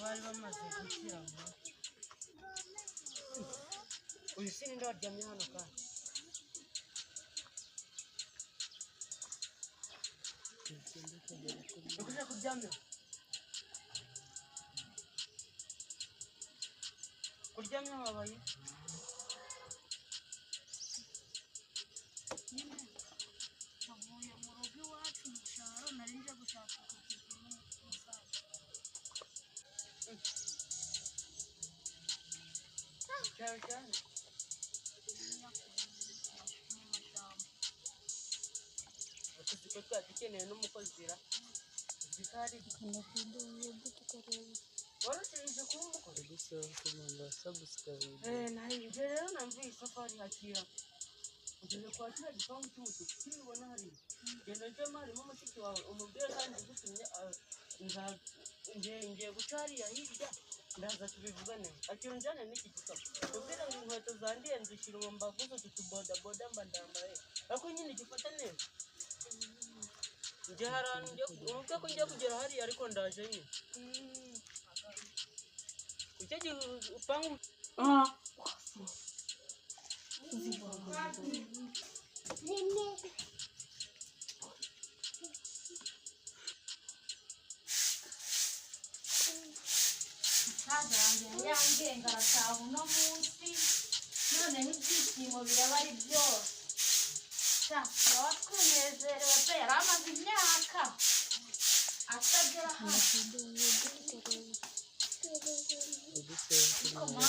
Bari bamaze gukira ngo uyu si ninde waryamye hano kandi ukuje kuryamye kuryamye wabaye nyine navuye mu rugo iwacu mu cyaro nari nje gushaka akazi n'umusaza. Cyaro cyane mu mashyamba. Utuzi ko twari dukeneye n'umukozi ra zikari warushirije kuba umukozi. Ibyo rero namvuye isafari hakira ugeze kwa kiriya gipangu cy'umutuku kibibona hariya, genda ujyemo harimo mushiki wawe umubwire kandi ugutumye ngiye guca hariya hirya ndaza tubivugane. Akira unjyane n'iki gikapu ubwire ngo inkweto zandiye nzishyira ubu mbaguze utu tubodaboda mba ndambaye ariko nyine gifata neza. Njye hari ahantu umubwire ko ngiye kugera hariya ariko ndaje nyine icyo gipangu. Musaza wanjye yari yambwiye ngo arataha uno munsi, noneho ibyishimo biraba ari byose. Sha turaba twinezerewe pe, yari amaze imyaka atagera hano. Ariko mama,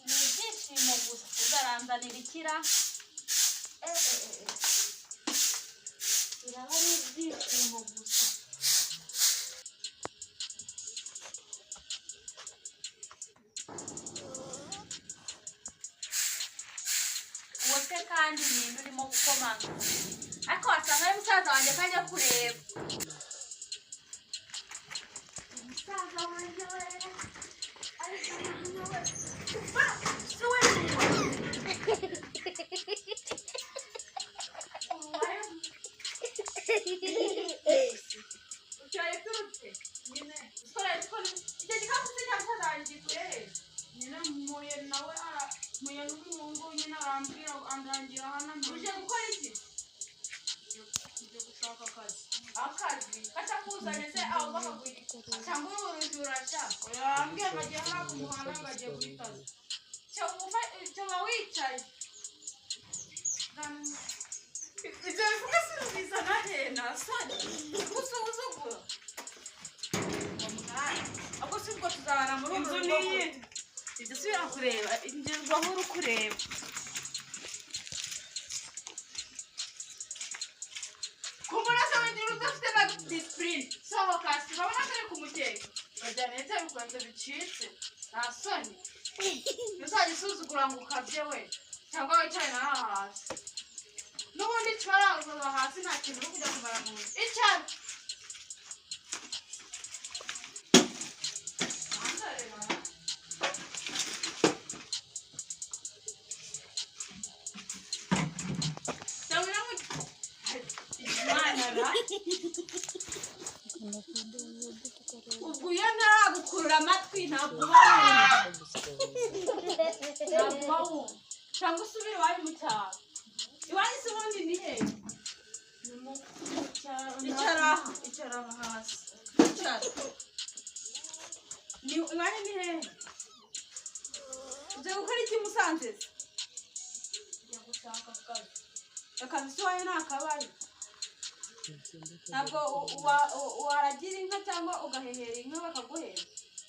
ni ibyishimo gusa uzaranzanira ikira. Eh, eh, eh, eh. Biraba ari ibyishimo gusa. Uwo se kandi ninde urimo gukomanga? Ariko wasanga ari musaza wanjye ko ajya kureba. Umusaza wanjye we, ariko mwana we, si we nuwa. Ucyari turutse Nyine icyo gikapu se cya musaza wanjye gikuye he? Nyine mpuye nawe mpuye n'umuhungu nyine arambwira andangira hano. Uje gukora iki? Nje gushaka akazi. Akazi katakuzanye se aho bakaguha cyangwa uri urujura sha? Oya, arambwira ngo agiye hariya ku muhanda ngo agiye guhitaza. Cyo wicaye ibyo bivuga sinubizana he nta soni gusuzugura ubwo si ubwo tuzabana muri uru Inzu rugo. ni iye. Ibyo si birakureba ngerwaho uri kureba kumbura se wigira udafite na disipurine. Sohoka si urabona ko ari ku mukeka bajyana ndetse bikwenze bicitse nta soni. Ntuzajya usuzugura ngo ukabye we cyangwa wicare nawe hasi n'ubundi icara uzaba hasi nta kintu uri kujya kumara mu nzu. Icara. Hanze reba. Cyangwa Imana ra ubwo iyo ntaragukurura amatwi ntabwo uba wumva, ntabwo uba wumva. Cyangwa usubire iwanyu mu cyaro. Iwanyu se ubundi ni he? Icara aha, icara aha hasi, icara. Ni iwanyu ni hehe? Uje gukora iki i Musanze se? Ngiye gushaka akazi. Akazi se iwanyu ni akabaye? Ntabwo waragira inka cyangwa ugahehera inka bakaguhemba?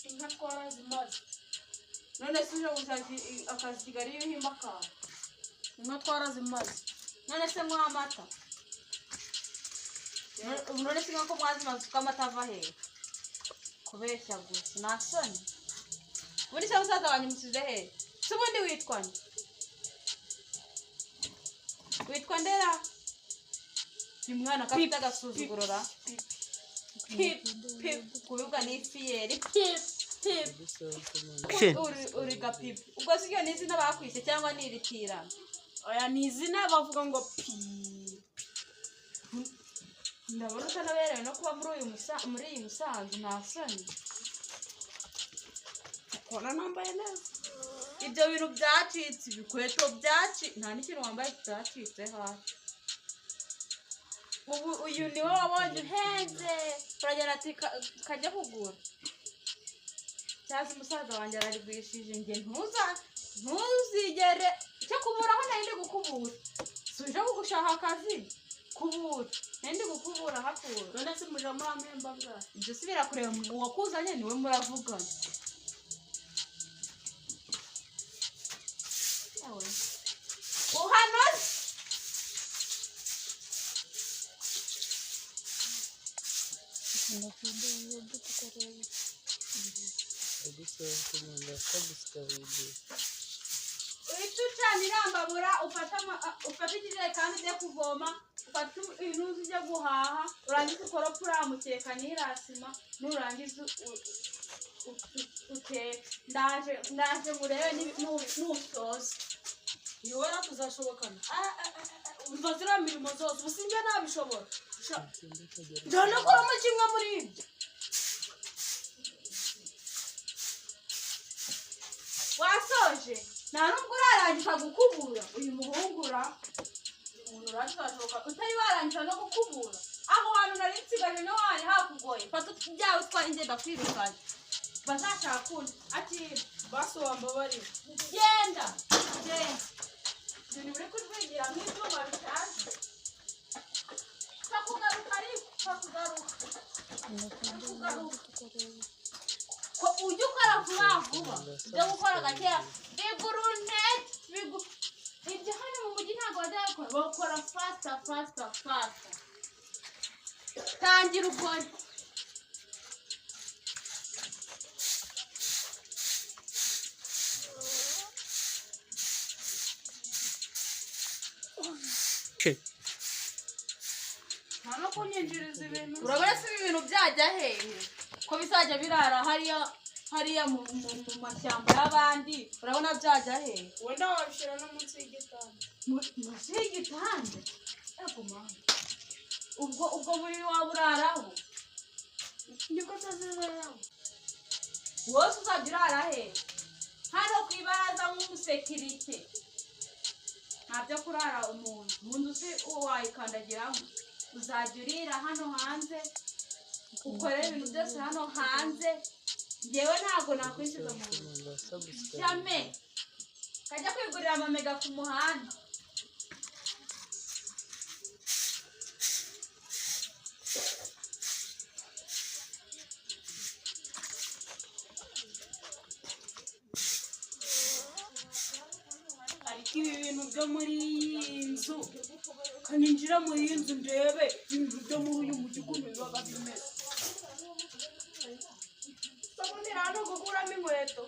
Inka twarazimaze. None se uje gushaka akazi Kigali iyo uhimba akantu? Inka twarazimaze. None se nywa amata? None se ko mwazimaze uko amata ava hehe? Kubeshya gusa nta soni. Ubundi se musaza wanjye umusize hehe se? Ubundi witwa nde? Witwa ndera? Ni mwana ko afite agasuzuguro ra. Pip pip kubivuga ni fiyeri pip pip uri gapipi. Ubwo si iryo ni izina bakwise cyangwa ni iritirano? Oya, ni izina bavuga ngo pi. Ndabona utanaberewe no kuba muri uyu muri iyi Musanze nta soni. Kubona nambaye neza. Ibyo bintu byacitse, ibikweto byacitse, nta n'ikintu wambaye kitacitse hasi. Ubu uyu niwe wabonye uhenze, turagenda ati kajya kugura. Cyazi umusaza wanjye ararigwishije, njye ntuza ntuzigere icyo kubura aho nari ndi gukubura. Suje gushaka akazi kubura, nari ndi gukubura hakura. None se muja muri amemba bwawe? Ibyo si birakureba, uwakuzanye niwe muravugana. Uhanoze. Uhita ucana irambabura, ufate ikijerekani ujye kuvoma, ufate intuzi ujye guhaha, urangize ukorope uriya mukeka n'iriya sima, nurangiza uteke. Ndaje ndaje murebe nusoza. Niwera tuzashobokana. Umva ziriya mirimo zose ubu sinjye nabishobora. Ndanakoramo kimwe muri ibyo. Wasoje? Nta nubwo urarangiza gukubura. Uyu muhungu ura umuntu urazashoboka utari warangiza no gukubura. Aho hantu nari nsigaje niho hari hakugoye. Fata ibyawe utware, ngenda kwirukana bazashaka kundi ati Basi wambabarira. Genda genda, ibintu biri kujwigira nk'ibyuma bishaje. Kakugaruka ariko kakugaruka kakugaruka ko ujya ukora vuba vuba, ujya gukora gakeya bigura intete ibyo hano mu mujyi ntabwo bajya bakora, bakora faster faster faster. Tangira ukore. Nta no kunyinjiriza ibintu. Urabona se ibi bintu byajya hehe, ko bizajya birara hariya hariya mu mashyamba y'abandi? Urabona byajya hehe? Wenda wabishyira no munsi y'igitanda. Munsi y'igitanda? Yego mama. Ubwo buriri waba uraraho? Niko taziberaho. Wose uzajya urara he? Hano ku ibaraza nk'umusekirite. Nta byo kurara umuntu mu nzu, si wayikandagiramo. Uzajya urira hano hanze, ukore ibintu byose hano hanze. Njyewe ntabwo nakwishyuza mu nzu jamais. Kajya kwigurira amamega ku muhanda. Ariko ibi bintu byo muri iyi nzu, kaninjira muri iyi nzu ndebe ibintu byo muri uyu mujyi ukuntu biba bimeze. Ubundi hano gukuramo inkweto.